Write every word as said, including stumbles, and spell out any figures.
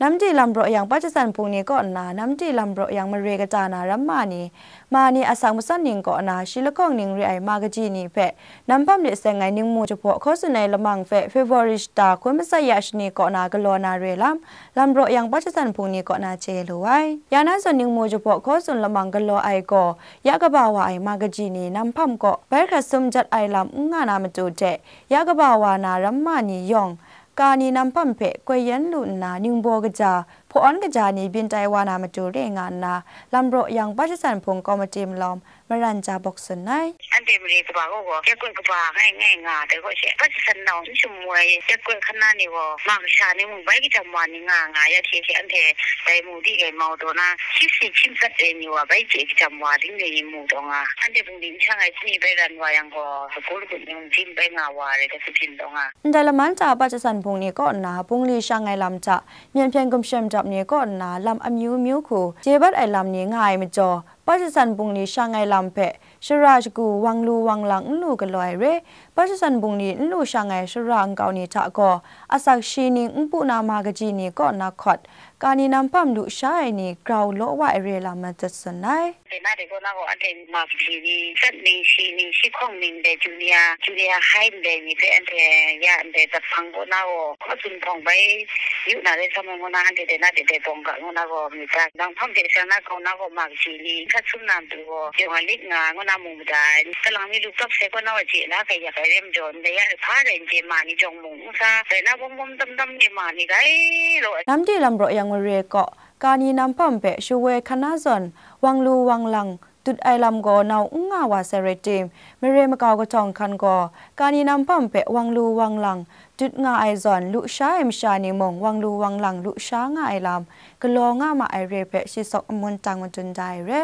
Namdi lam braw yang Pajasan Bung ni kaw nna, Namdi lam braw yang mare kata na ramma ni, ma ni asak matsan ning kaw na, shi lahkawng ning re ai ma kaji ni hpe, Nam Hpam de seng ai ningmu jahpaw hkaw tsun ai lamang hpe February shata hkun matsat ya shani kaw na galaw na re lam, lam braw yang Pajasan Bung ni kaw na chye lu ai. Ya na zawn ningmu jahpaw hkaw tsun lamang galaw ai gaw, ya kaba wa ai ma kaji ni Nam Hpam kaw bai hkrat sum jat ai lam n nga na matu hte, ya kaba wa na ramma ni yawng, ka ni Nam Hpam hpe koi yan lu nna ningbaw kaja, hpaw-awn kaja ni byin tai wa na matu re nga nna, lam braw yang Pajasan Bung kawmati malawm, maran ja bawk tsun ai. Anhte mare kaba gaw gaw, ya kun kaba ngai ngai nga dai gaw she, Pajasan nau n shum wai, ya kun hkana ni gaw, ma kasha ni mung bai kajam wa ni nga nga ya hte hte anhte dai mu di gai mau daw na, shi si hkying sat ai ni wa bai chye kajam wa ding ni mu daw nga. Anhte bungli n shang ai chani bai ran wa yang gaw, sagu lagut ni mung jin bai nga wa re, da kabyin daw nga. Ndai laman hta Pajasan Bung ni kaw nna, bungli shang ai lam hta, myen hpyen gumshem dap ni kaw nna, lam amyu myu hku, chye bat ai lam ni nga ai majaw, Pajasan bungli shang ai lam hpe, shara shagu wang lu wang lang n lu galaw ai re, Pajasan bungli n lu shang ai shara nkau ni hta gaw, asak shi ning n pu na ma kaji ni kaw na hkawt, ka ni Nam Hpam lu sha ai ni grau law wa ai re lam matut tsun ai. Dai na dai kaw na gaw, anhte ma kaji ni, sat ning, shi ning, shi hkawng ning dai, junior, junior high ndai ni hpe anhte ya ndai zaphpang kaw na gaw, hkaw tsun hpawng bai, yu na rai sa mai ngu na, anhte dai na dai dai bawng ga ngu na gaw, myit ga, Nam Hpam de shang na kau na gaw, ma kaji ni hkat sum na matu gaw, yawng a lit nga ngu na mu mada ai, kalang mi lu kap sai kaw na gaw, chye la kai yak ai re majaw, ndai ya ai hpa rai n chye ma ni jawng mung, n sa, dai na bawm bawm tam tam re ma ni gai law ai. Namdi lam raw yang mare kaw, ka ni Nam Hpam hpe shawoi hkan na zawn, wang lu wang lang, dut ai lam gaw nau n nga wa sai rai tim, mare makau kahtawng hkan gaw, ka ni Nam Hpam hpe wang lu wang lang, dut nga ai zawn, lu sha ai masha ni mung wang lu wang lang lu sha nga ai lam, galaw nga ma ai re hpe shi sawk amun tang madun da ai re.